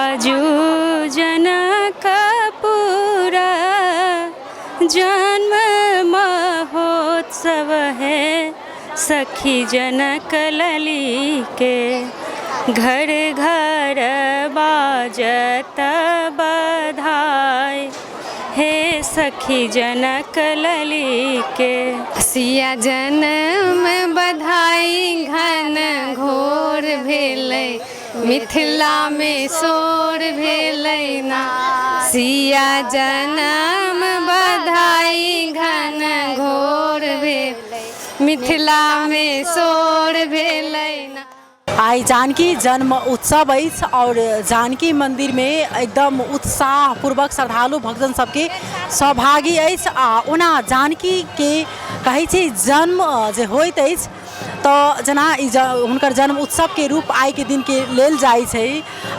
आजू जनकपुर जन्म महोत्सव है सखी जनक लली के घर घर बाजत बधाई हे सखी जनक लली के। सिया जन्म बधाई घन घोर भेलै, मिथिलामे शोर भेलै ना। सिया जन्म बधाई घन घोर भेलै, मिथिलामे शोर भेलै ना। आइ जानकी जन्म उत्सव अछि आओर जानकी मन्दिरमे एकदम उत्साहपूर्वक श्रद्धालु भक्तजन सबके सहभागी अछि। आ ओना जानकीके कहै छै जन्म जे होइत अछि तऽ जेना ई हुनकर जन्म उत्सवके रूप आइके दिनके लेल जाइ छै।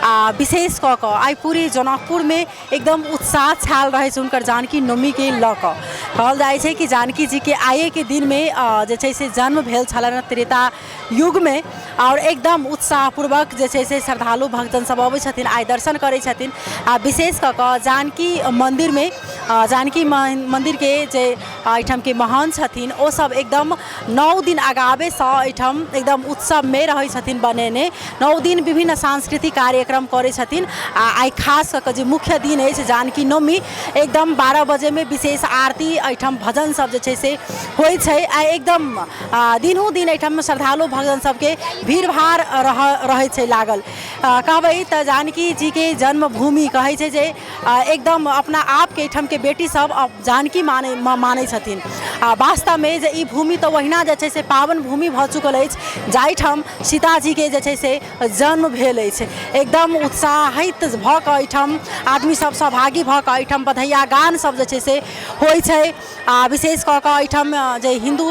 आ विशेष कऽ कऽ आइ पूरे जनकपुरमे एकदम उत्साह छायल रहै छै हुनकर जानकी नवमीके लऽ कऽ। कहल जाइ छै कि जानकी जीके आइएके दिनमे जे छै से जन्म भेल छलनि त्रेता युगमे आओर एकदम उत्साहपूर्वक जे छै से श्रद्धालु भक्तजन सब अबै छथिन, आइ दर्शन करै छथिन। आ विशेष कऽ कऽ जानकी मन्दिरमे जानकी मन्दिरके जे एहिठामके महन्थ छथिन ओ सब एकदम 9 दिन अगाबेसँ एहिठाम एकदम उत्सवमे रहै छथिन बनेने। 9 दिन विभिन्न सांस्कृतिक कार्यक्रम करै छथिन। आ आइ खास कऽ कऽ जे मुख्य दिन अछि जानकी नवमी, एकदम 12 बजेमे विशेष आरती एहिठाम भजन सब जे छै से होइ छै। आ एकदम दिनहुँ दिन एहिठाम श्रद्धालु भक्तजन सबके भीड़ भाड़ रहै छै लागल। कहबै तऽ जानकी जीके जन्मभूमि कहै छै जे एकदम अपना आपके एहिठामके बेटी सब जानकी मानै छथिन। आ वास्तवमे जे ई भूमि तऽ ओहिना जे छै से पावन भूमि भऽ चुकल अछि जाहिठाम सीताजीके जे छै से जन्म भेल अछि। एकदम उत्साहित भऽ कऽ एहिठाम आदमी सब सहभागी भऽ कऽ एहिठाम बधैया गान सब जे छै से होइ छै। आ विशेष कऽ कऽ एहिठाम जे हिन्दू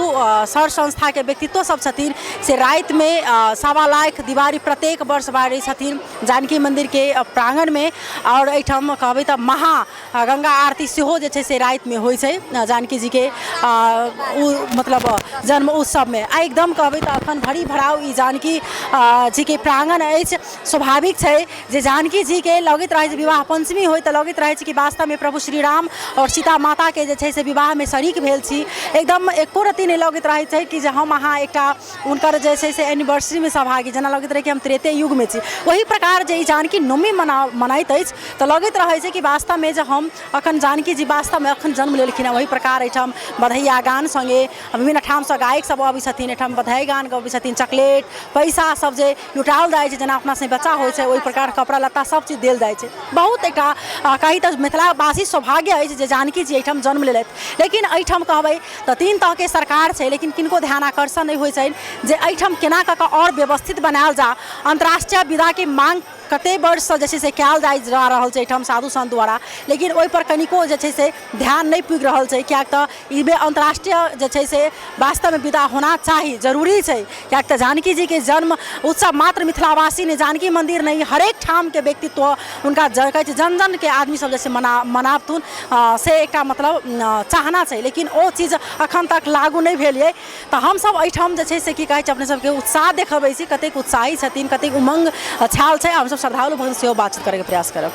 सर संस्थाके व्यक्तित्व सब छथिन से रातिमे 1.25 लाख दिवारी प्रत्येक वर्ष बारै छथिन जानकी मन्दिरके प्राङ्गणमे। आओर एहिठाम कहबै तऽ महा गंगा आरती सेहो जे छै से रातिमे होइ छै जानकी जीके ओ मतलब जन्म उत्सवमे। आ एकदम कहबै तऽ अखन भरी भराउ ई जानकी जीके प्राङ्गण अछि। स्वाभाविक छै जे जानकी जीके लगैत रहै छै विवाह पञ्चमी होइ तऽ लगैत रहै छै कि वास्तवमे प्रभु श्री राम आओर सीता माताके जे छै से विवाहमे शरीक भेल छी। एकदम एको रत्ती नहि लगैत रहै छै कि जे हम अहाँ एकटा हुनकर जे छै से एनिवर्सरीमे सहभागी, जेना लगैत रहै कि हम त्रेते युगमे छी। ओही प्रकार जे ई जानकी नवमी मनाइत अछि तऽ लगैत रहै छै कि वास्तवमे जे हम अखन जानकी जी वास्तवमे अखन जन्म लेलखिन हँ। ओही प्रकार एहिठाम बधैया गान सङ्गे विभिन्न ठामसँ गायक सब अबै छथिन, एहिठाम बधाई गान गबै छथिन। चॉकलेट पैसा सब जे लुटाओल जाइ छै जेना अपना सबमे बच्चा होइ छै ओहि प्रकार कपड़ा लत्ता सब चीज देल जाइ छै। बहुत एकटा कही तऽ मिथिलावासी सौभाग्य अछि जे जानकी जी एहिठाम जन्म लेलथि। लेकिन एहिठाम कहबै तऽ 3 तहके सरकार छै लेकिन किनको ध्यान आकर्षण नहि होइ छनि जे एहिठाम केना कऽ कऽ आओर व्यवस्थित बनायल जा। अन्तर्राष्ट्रीय विदाके माँग कते वर्षसँ जे छै से कयल जाइ जा रहल छै एहिठाम साधु सन्त द्वारा, लेकिन ओहिपर कनिको जे छै से ध्यान नहि पुगि रहल छै। किएक तऽ ई बे अन्तर्राष्ट्रीय जे छै से वास्तवमे विदा होना चाही, जरूरी छै। किएक तऽ जानकी जीके जन्म उत्सव मात्र मिथिलावासी नहि, जानकी मन्दिर नहि, हरेक ठामके व्यक्तित्व हुनका कहै छै जन जनके आदमी सब जे छै मनाबथुन से एकटा मतलब चाहना छै। लेकिन ओ चीज अखन तक लागू नहि भेल अइ। तऽ हमसब एहिठाम जे छै से की कहै छै अपने सबके उत्साह देखबै छी, कतेक उत्साही छथिन, कतेक उमङ्ग छायल छै। हमसब श्रद्धालु भक्त सेहो बातचीत करैके प्रयास करब।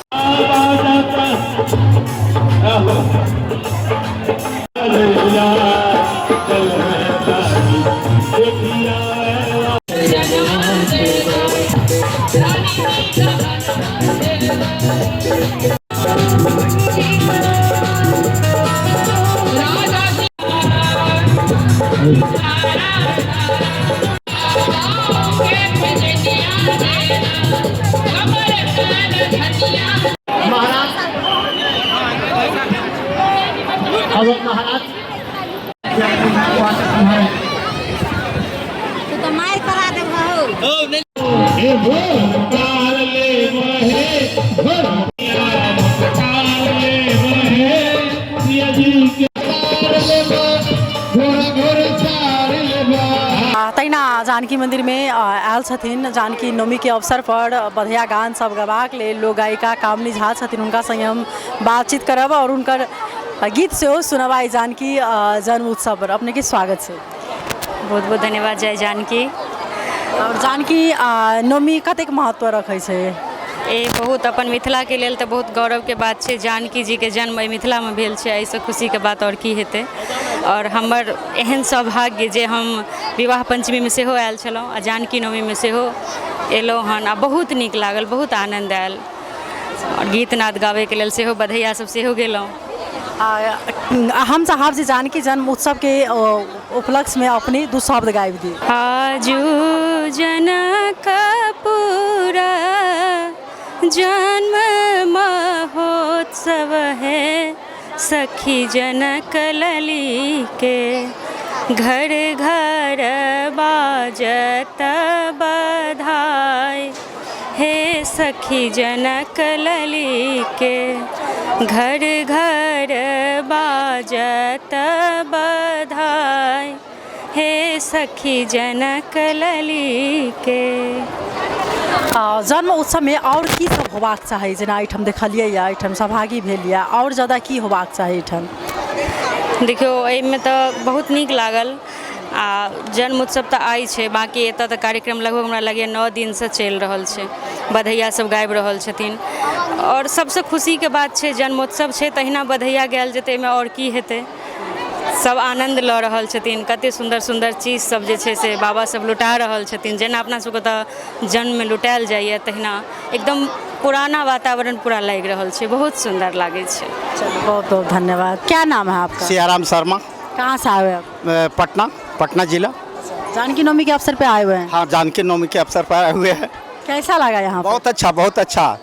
महाराज तू तो मार करा दे तहिना जानकी मन्दिरमे आयल छथिन जानकी नवमीके अवसर पर बधिया गान सब गयबाक लेल लोक गायिका कामनी झा छथिन, हुनका सङ्गे हम बातचीत करब आओर हुनकर गीत सेहो सुनब आइ जानकी जन्म उत्सव पर। अपनेके स्वागत छै। बहुत बहुत धन्यवाद। जय जानकी। आओर जानकी नवमी कतेक महत्व रखै छै? ए बहुत अपन मिथिलाके लेल तऽ बहुत गौरवके बात छै। जानकी जीके जन्म एहि मिथिलामे भेल छै, एहिसँ खुशीके बात आओर की हेतै। आओर हमर एहन सौभाग्य जे हम विवाह पञ्चमीमे सेहो आयल छलहुँ आ जानकी नवमीमे सेहो एलहुँ हन आ बहुत नीक लागल, बहुत आनन्द आयल। आओर गीतनाद गाबैके लेल सेहो बधैया सब सेहो गेलहुँ। आ हम चाहब जे जानकी जन्म उत्सवके उपलक्ष्यमे अपने दू शब्द गाबि दी। आजू जनकपुर जन्म महोत्सव है, सखी जनक लली के घर घर बाजत बधाई, हे सखी जनक लली के घर घर बाजत बधाई, हे सखी जनक लली के। जन्म उत्सवमे आओर की सब होबाक चाही? जेना एहिठाम देखलियै यऽ, एहिठाम सहभागी भेल यऽ, आओर ज्यादा की होबाक चाही एहिठाम? देखियौ, एहिमे तऽ बहुत नीक लागल आ जन्म उत्सव तऽ आइ छै, बाँकी एतऽ तऽ कार्यक्रम लगभग हमरा लगैए 9 दिनसँ चलि रहल छै। बधैया सब गाबि रहल छथिन आओर सबसँ खुशीके बात छै जन्मोत्सव छै, तहिना बधैया गायल जेतै, एहिमे आओर की हेतै। सब आनन्द लऽ रहल छथिन। कते सुन्दर सुन्दर चीज सब जे छै से बाबा सब लुटा रहल छथिन। जेना अपना सबके तऽ जन्ममे लुटायल जाइए, तहिना एकदम पुराना वातावरण पूरा लागि रहल छै, बहुत सुन्दर लागै छै। चलू, बहुत बहुत धन्यवाद। क्या नाम है आपका? सियाराम शर्मा। कहाँ से आए हुए आप? पटना, पटना जिला। जानकी नवमी के अवसर पे आए हुए हैं? हाँ, जानकी नवमी के अवसर पर आए हुए हैं। कैसा लगा यहाँ पर? बहुत अच्छा, बहुत अच्छा।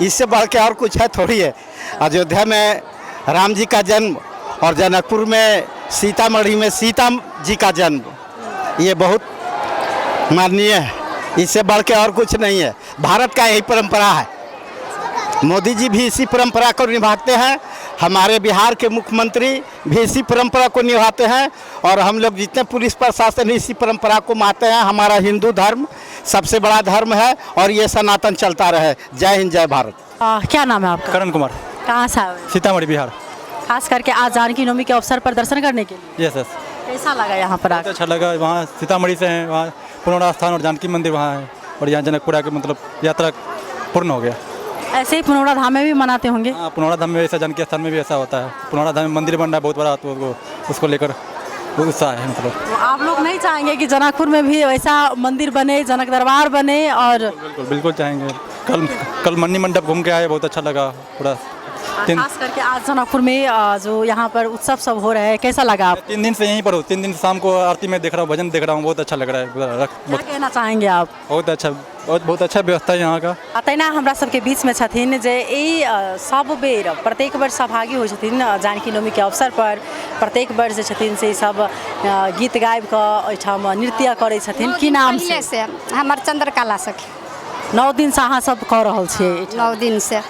इससे बढ़ के और कुछ है थोड़ी है। अयोध्या में राम जी का जन्म और जनकपुर में सीतामढ़ी में सीता जी का जन्म, ये बहुत माननीय है। इससे बढ़ के और कुछ नहीं है। भारत का यही परंपरा है। मोदी जी भी इसी परंपरा को निभाते हैं, हमारे बिहार के मुख्यमंत्री भी इसी परंपरा को निभाते हैं और हम लोग जितने पुलिस प्रशासन इसी परंपरा को मानते हैं। हमारा हिंदू धर्म सबसे बड़ा धर्म है और ये सनातन चलता रहे। जय हिंद, जय भारत। क्या नाम है आपका? करण कुमार। कहाँ से आए हुए हैं? सीतामढ़ी, बिहार। खास करके आज जानकी नवमी के अवसर पर दर्शन करने के लिए? Yes yes. कैसा लगा यहाँ पर बहुत आकर? अच्छा लगा। वहाँ सीतामढ़ी से हैं, वहाँ पुनौरा स्थान और जानकी मंदिर वहाँ है और यहाँ जनकपुरा के मतलब यात्रा पूर्ण हो गया। ऐसे ही पुनौरा धाम में भी मनाते होंगे? हाँ, पुनौरा धाम में ऐसा, जानकी स्थान में भी ऐसा होता है। पुनौरा धाम में मंदिर बन रहा है बहुत बड़ा, तो उसको लेकर बहुत उत्साह है। मतलब तो आप लोग नहीं चाहेंगे कि जनकपुर में भी ऐसा मंदिर बने, जनक दरबार बने? और बिल्कुल बिल्कुल चाहेंगे। कल कल मन्नी मंडप घूम के आए, बहुत अच्छा लगा पूरा। खास करके आज जनकपुर में जो यहाँ पर उत्सव सब हो रहा है, कैसा लगा आप? 3 दिन से यहीं पर हूँ। 3 दिन शाम को आरती में देख रहा हूँ, भजन देख रहा हूँ, बहुत अच्छा लग रहा है। क्या कहना चाहेंगे आप? बहुत अच्छा, बहुत बहुत अच्छा व्यवस्था है यहाँ का। आ तहिना हमरा सबके बीचमे छथिन जे ई सब बेर प्रत्येक वर्ष सहभागी होइ छथिन जानकी नवमीके अवसर पर। प्रत्येक वर्ष जे छथिन से सब गीत गाबि कऽ एहिठाम नृत्य करै छथिन। की नाम पहिले से? से हमर चंद्रकला सखी। 9 दिन से अहाँ सब कऽ रहल छियै? 9 दिन से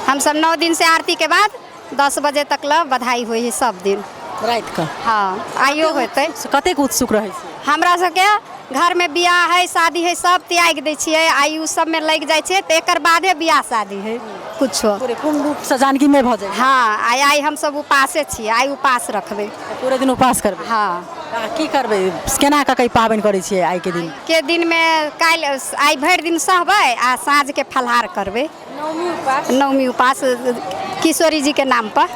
हमसब 9 दिन से आरती के बाद 10 बजे तक ल बधाई होइ है सब दिन राति कऽ। हाँ, आइयो होतै। कतेक उत्सुक रहै छी? हमरा सबके घर में बियाह है, शादी है, सब त्याग दै छियै। आइ उ सब में लागि जाइ छियै तऽ एकर बादे बियाह शादी है कुछो। पूरे पूर्ण रूप से जानकी में भऽ जाइ। हाँ, आइ आइ हमसब उपासे छियै, आइ उपास रखबै। पूरे दिन उपास करबै? हाँ। आ की करबै, केना कऽ ई पाबनि करै छियै आइ के दिन? के दिन में काल्हि आइ भरि दिन सहबै आ साँझ के फलहार करबै। नवमी उपास किशोरी जी के नाम पर।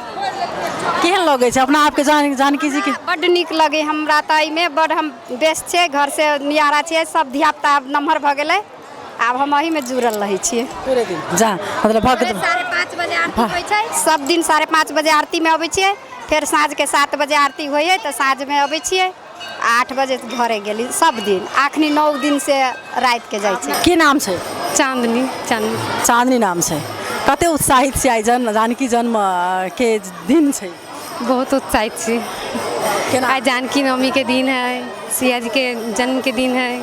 केहन लगै छै अपना आपके जानकी जी के? बड्ड नीक लगै हमरा तऽ। एहिमे बड्ड हम व्यस्त छियै, घर से नियारा छियै, सब धियापुता आब नमहर भऽ गेलै, आब हम एहिमे जुड़ल रहै छियै पूरे दिन। जा मतलब भक्त 5:30 बजे आरती होइ छै सब दिन। 5:30 बजे आरतीमे अबै छियै, फेर साँझके 7 बजे आरती होइ है तऽ साँझमे अबै छियै, 8 बजे घरे गेली सब दिन। आखनी 9 दिन से रातिके जाइ छियै। की नाम छै? चांदनी। चांदनी। चांदनी नाम छै। कते उत्साहित छियै आइ जानकी जन्म के दिन छै? बहुत उत्साहित छी। केना? आइ जानकी नवमी के दिन है, सिया जी के जन्म के दिन है,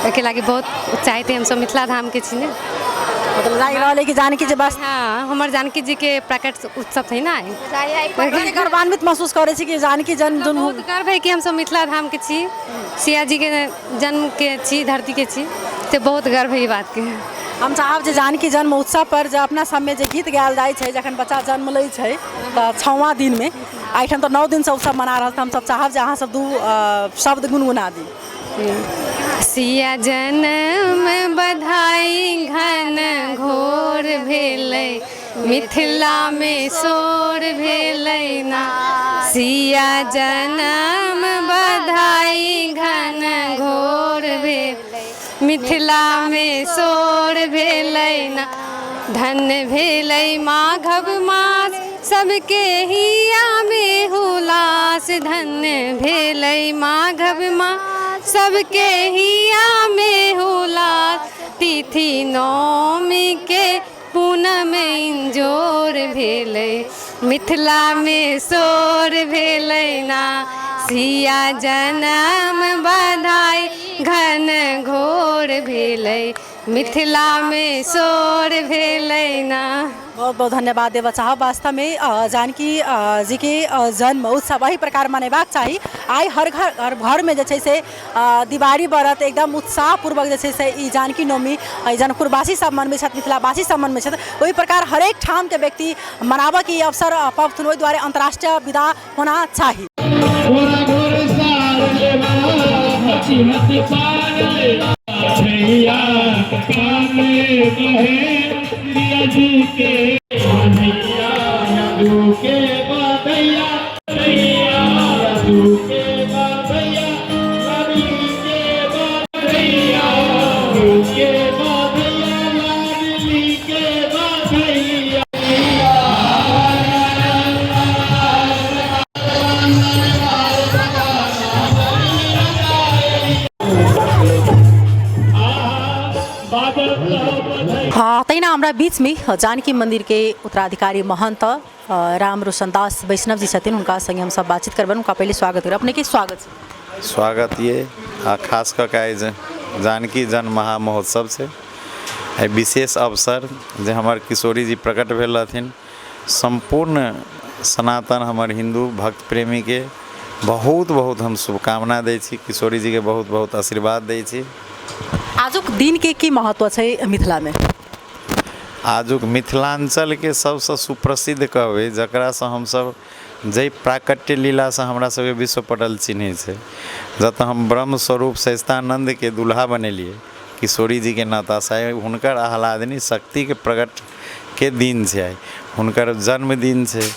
ओहिके लागि बहुत उत्साहित है। हमसब मिथिला धाम के छी ने। मतलब लागि रहल है कि जानकी जी बस? हाँ, हमर जानकी जी के प्रकट उत्सव है ना आइ। गर्वान्वित महसूस करै छी कि जानकी जन्म जन्म? बहुत गर्व है कि हमसब मिथिला धाम के छी, सिया जी के जन्म के छी, धरती के छी, से बहुत गर्व है ई बात के। हम चाहब जे जानकी जन्म उत्सव पर जे अपना सबमे जे गीत गायल जाइ छै जखन बच्चा जन्म लै छै तऽ 6वां दिनमे, एहिठाम तऽ 9 दिनसँ उत्सव मना रहल, तऽ हमसब चाहब जे अहाँ सब 2 शब्द गुनगुना दी। सिया जन्म बधाई घन घोर भेलै, मिथिलामे शोर भेलै ना। सिया जन्म बधाई घन घोर भेलै, मिथिलामे शोर भेलै ना। धन भेलै माघव मास, सबके हियामे हुलास। धन भेलै माघव मास, सबके हियामे हुलास। तिथि नौमी के पूनम इंजोर भेलै, मिथिलामे शोर भेलै ना। सिया जन्म बधाई घन घोर भेलै, मिथिलामे शोर भेलै ना। बहुत बहुत धन्यवाद देबऽ चाहब। वास्तवमे जानकी जीके जन्म उत्सव एहि प्रकार मनेबाक चाही। आइ हर घर हर घरमे जे छै से दिवाली बरत एकदम उत्साहपूर्वक जे छै से ई जानकी नवमी एहि जनकपुरवासी सब मनबै छथि, मिथिलावासी सब मनबै छथि। ओहि प्रकार हरेक ठामके व्यक्ति मनाबऽके ई अवसर पबथुन, ओहि दुआरे अन्तर्राष्ट्रीय विदा होना चाही। हाँ, तहिना हमरा बीचमे जानकी मन्दिरके उत्तराधिकारी महन्त राम रोशन दास वैष्णव जी छथिन, हुनका संगे हमसब बातचीत करबनि। हुनका पहिले स्वागत करब। अपनेके स्वागत छै। स्वागत ये आ खास कऽ के आइ जानकी जन्म महामहोत्सव छै, एहि विशेष अवसर जे हमर किशोरी जी प्रकट भेल रहथिन, सम्पूर्ण सनातन हमर हिन्दू भक्त प्रेमीके बहुत बहुत हम शुभकामना दै छी, किशोरी जीके बहुत बहुत आशीर्वाद दै छी। आजुक दिनके की महत्व छै मिथिलामे? आजुक मिथिलाञ्चलके सबसँ सुप्रसिद्ध कहबै जकरासँ हमसब जाहि प्राकट्य लीलासँ हमरा सबके विश्व पटल चिन्है छै, जतऽ हम ब्रह्म स्वरूप सचिदानन्दके दुल्हा बनेलियै किशोरी जीके नातासँ, आइ हुनकर आह्लादिनी शक्तिके प्रकटके दिन छै, आइ हुनकर जन्मदिन छै।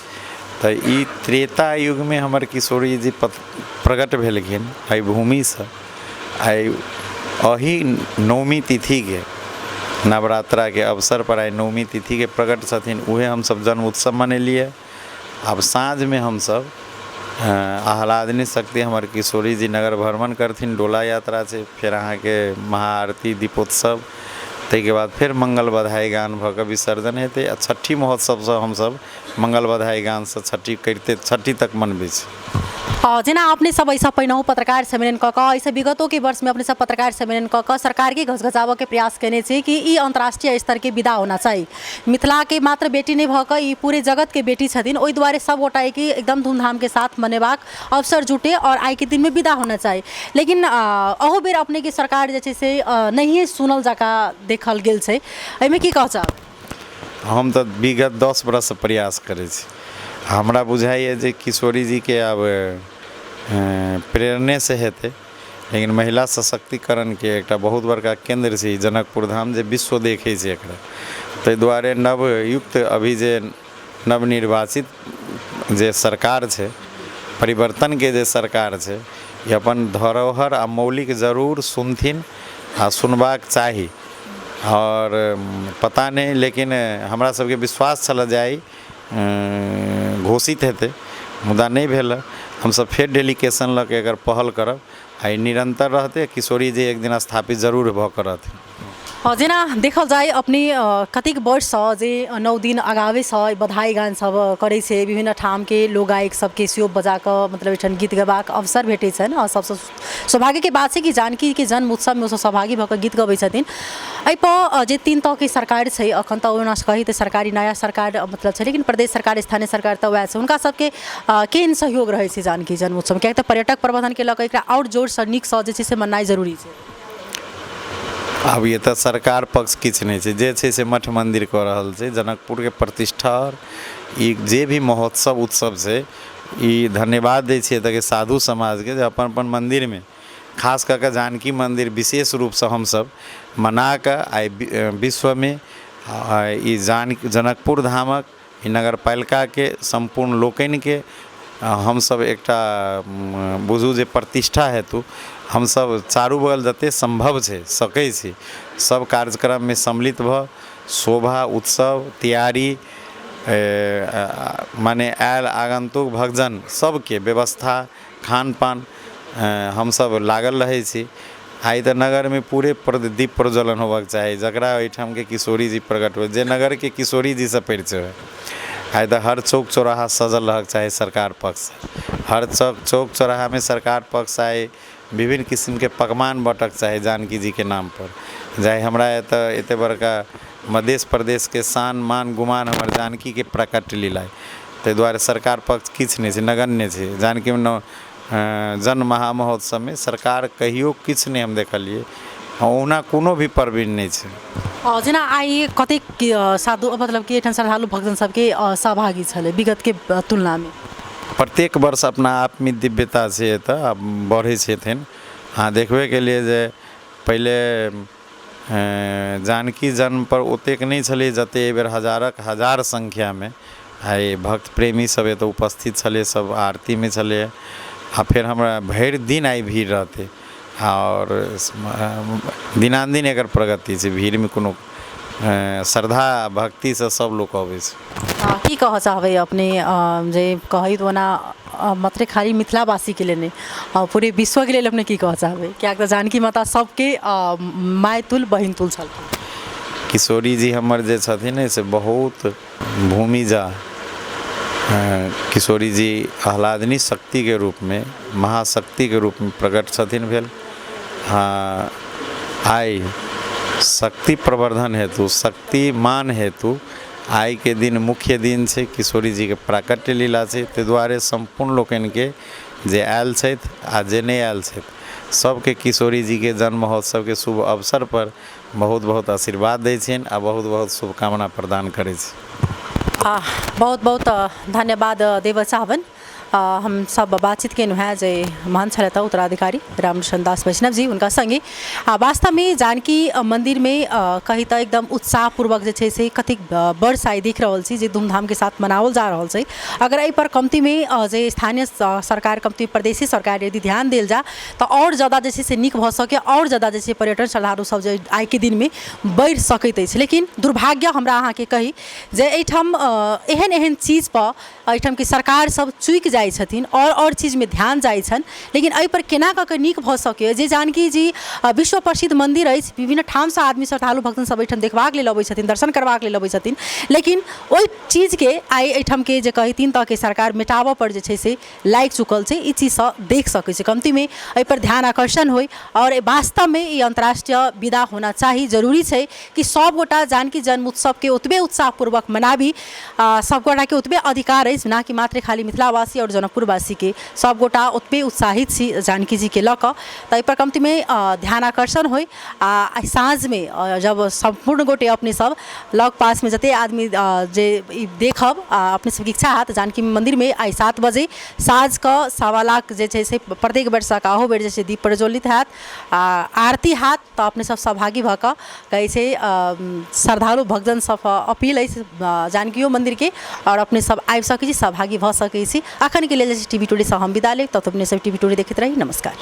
तऽ ई त्रेता युगमे हमर किशोरी जी प्रकट भेलखिन एहि भूमिसँ। आइ एहि नवमी तिथिके नवरात्राके अवसर पर आइ नवमी तिथिके प्रकट छथिन, उहे हमसब जन्म उत्सव मनेलियै। आब साँझमे हमसब आह्लादिनी शक्ति हमर किशोरी जी नगर भ्रमण करथिन, डोला यात्रा छै, फेर अहाँके महाआरती दीपोत्सव, ताहिके बाद फेर मंगल बधाई गान भऽ कऽ विसर्जन हेतै। आ छठी महोत्सवसँ हमसब मंगल बधाई गानसँ छठी करिते छठी तक मनबै छी। जेना अपने सब एहिसँ पहिनहु पत्रकार सम्मेलन कऽ कऽ, एहिसँ विगतोके वर्षमे अपने सब पत्रकार सम्मेलन कऽ कऽ सरकारके घसघसाबऽके प्रयास कयने छी कि ई अन्तर्राष्ट्रीय स्तरके विदा होना चाही। मिथिलाके मात्र बेटी नहि भऽ कऽ ई पूरे जगतके बेटी छथिन, ओहि दुआरे सब गोटा एहिके एकदम धूमधामके साथ मनेबाक अवसर जुटे आओर आइके दिनमे विदा होना चाही। लेकिन अहू बेर अपनेके सरकार जे छै से नहिए सुनल जकाँ देखल गेल छै, एहिमे की कहऽ चाहब? हम तऽ विगत 10 बरससँ प्रयास करै छी। हमरा बुझाइए जे किशोरी जीके आब प्रेरणेसँ हेतै, लेकिन महिला सशक्तिकरणके एकटा बहुत बड़का केन्द्र छै ई जनकपुर धाम, जे विश्व देखै छै एकरा। ताहि दुआरे नवयुक्त अभी जे नवनिर्वाचित जे सरकार छै, परिवर्तनके जे सरकार छै, ई अपन धरोहर आ मौलिक जरूर सुनथिन आ सुनबाक चाही। आओर पता नहि, लेकिन हमरा सबके विश्वास छलए जे आइ घोषित हेतै, मुदा नहि भेल। हमसब फेर डेलीकेशन लऽ कऽ एकर पहल करब आ ई निरन्तर रहतै। किशोरी जी एक दिन स्थापित जरूर भऽ कऽ रहथिन। जेना देखल जाय अपने कतेक वर्षसँ जे 9 दिन अगावेसँ बधाई गान सब करै छै, विभिन्न ठामके लोक गायक सबके सेहो बजा कऽ मतलब एहिठाम गीत गयबाक अवसर भेटै छनि। आ सबसँ सौभाग्यके बात छै कि जानकीके जन्म उत्सवमे ओसब सहभागी भऽ कऽ गीत गबै छथिन। एहिपर जे 3 तहके सरकार छै अखन तऽ ओना कही तऽ सरकारी नया सरकार मतलब छै, लेकिन प्रदेश सरकार स्थानीय सरकार तऽ वएह छै, हुनका सबके केहन सहयोग रहै छै जानकी जन्म उत्सवमे? किएक तऽ पर्यटक प्रबन्धनके लऽ कऽ एकरा आओर जोरसँ नीकसँ जे छै से मनाइ जरूरी छै। आब एतऽ सरकार पक्ष किछु नहि छै, जे छै से मठ मन्दिर कऽ रहल छै। जनकपुरके प्रतिष्ठा आओर ई जे भी महोत्सव उत्सव छै, ई धन्यवाद दै छियै एतऽके साधु समाजके जे अपन अपन मन्दिरमे खास कऽ कऽ जानकी मन्दिर विशेष रूपसँ हमसब मनाकऽ आइ विश्वमे ई जानकी जनकपुर धामक ई नगरपालिकाके सम्पूर्ण लोकनिके हमसब एकटा बुझू जे प्रतिष्ठा हेतु हमसब चारू बगल जते सम्भव छै सकै छी सब कार्यक्रममे सम्मिलित भऽ शोभा उत्सव तैयारी मने आयल आगन्तुक भक्तजन सबके व्यवस्था खान पान हमसब लागल रहै छी। आइ तऽ नगरमे पूरे दीप प्रज्वलन होबऽके चाही, जकरा ओहिठामके किशोरी जी प्रकट भेल, जे नगरके किशोरी जीसँ परिचय होइ। आइ तऽ हर चौक चौराहा सजल रहऽके चाही सरकार पक्षसँ, हर चौक चौराहामे सरकार पक्षसँ आइ विभिन्न किस्मके पकवान बँटक चाही जानकी जीके नामपर। जाहि हमरा एतऽ एते बड़का मध्य प्रदेशके शान मान गुमान हमर जानकीके प्रकट लीला, ताहि दुआरे सरकार पक्ष किछु नहि छै, नगण्य छै। जानकीमे जन्म महामहोत्सवमे सरकार कहियो किछु नहि हम देखलियै, ओहुना कोनो भी प्रवीण नहि छै। जेना आइ कतेक साधु मतलब कि एहिठाम श्रद्धालु भक्तजन सबके सहभागी छलै विगतके तुलनामे? प्रत्येक वर्ष अपना आपमे दिव्यता छै, एतऽ आब बढ़ै छथिन। अहाँ देखबे केलियै जे पहिले जानकी जन्म पर ओतेक नहि छलै जते एहिबेर हजारक हजार संख्यामे आइ भक्त प्रेमी सब एतऽ उपस्थित छलै, सब आरतीमे छलै। आ फेर हमरा भरि दिन आइ भीड़ रहतै आओर दिनानुदिन एकर प्रगति छै। भीड़मे कोनो श्रद्धा भक्तिसँ सब लोक अबै छै। की कहऽ चाहबै अपने जे कहैत ओना मात्रे खाली मिथिलावासीके लेल नहि, पूरे विश्वके लेल अपने की कहऽ चाहबै? किएक तऽ जानकी माता सबके माय तुल बहिन तुल छलखिन। किशोरी जी हमर जे छथिन से बहुत भूमिजा किशोरी जी आह्लादिनी शक्तिके रूपमे महाशक्तिके रूपमे प्रकट छथिन भेल। हाँ, आइ शक्ति प्रवर्धन हेतु शक्तिमान हेतु आइके दिन मुख्य दिन छै, किशोरी जीके प्राकट्य लीला छै। ताहि दुआरे सम्पूर्ण लोकनिके जे आयल छथि आ जे नहि आयल छथि सबके किशोरी जीके जन्म महोत्सवके शुभ अवसर पर बहुत बहुत आशीर्वाद दै छियनि आ बहुत बहुत शुभकामना प्रदान करै छी। बहुत बहुत धन्यवाद देव चाहबनि। हम सब बातचीत केलहुँ हेँ जे महान छलथि उत्तराधिकारी रामकृष्ण दास वैष्णव जी हुनका संगे। वास्तवमे जानकी मन्दिरमे कही तऽ एकदम उत्साहपूर्वक जे छै से कतेक वर्ष आइ देख रहल छी जे धूमधामके साथ मनाओल जा रहल छै। अगर एहिपर कम्तीमे जे स्थानीय सरकार कम्ती प्रदेशी सरकार यदि ध्यान देल जाय तऽ आओर ज्यादा जे छै से नीक भऽ सकै, आओर ज्यादा जे छै पर्यटन श्रद्धालु सब जे आइके दिनमे बढ़ि सकैत अछि। लेकिन दुर्भाग्य हमरा अहाँके कही जे एहिठाम एहन एहन चीजपर एहिठामके सरकार सब चूकि जाइ छथिन आओर चीजमे ध्यान जाइ छनि, लेकिन एहिपर केना कऽ कऽ नीक भऽ सकैए जे जानकी जी विश्व प्रसिद्ध मन्दिर अछि, विभिन्न ठामसँ आदमी श्रद्धालु भक्तजन सब एहिठाम देखबाक लेल अबै छथिन, दर्शन करबाक लेल अबै छथिन, लेकिन ओहि चीजके आइ एहिठामके जे कही तीन तहके सरकार मेटाबऽ पर जे छै से लागि चुकल छै। ई चीजसँ देख सकै छै कम्तीमे एहिपर ध्यान आकर्षण होइ आओर वास्तवमे ई अन्तर्राष्ट्रीय विदा होना चाही। जरूरी छै कि सबगोटा जानकी जन्म उत्सवके ओतबे उत्साहपूर्वक मनाबी, सबगोटाके ओतबे अधिकार अछि, ना कि मात्र खाली मिथिलावासी आओर जनकपुरवासीके, सबगोटा ओतबे उत्साहित छी जानकी जीके लऽ कऽ। तऽ एहिपर कम्तीमे ध्यान आकर्षण होइ। आ साँझमे जब सम्पूर्ण गोटे अपने सब लग पासमे जते आदमी जे ई देखब आ अपने सबके इच्छा हैत जानकी मन्दिरमे आइ 7 बजे साँझके 1.25 लाख जे छै से प्रत्येक वर्षक अहू बेर जे छै दीप प्रज्वलित हैत आ आरती हैत, तऽ अपने सब सहभागी भऽ कऽ कहै छै श्रद्धालु भक्तजन सब अपील अछि जानकियो मन्दिरके आओर अपने सब आबि सकै छी, सहभागी भऽ सकै छी। अखनके लेल जे छै टीवी टुडेसँ हम विदा लेब, तब अपने सब टीवी टुडे देखैत रही। नमस्कार।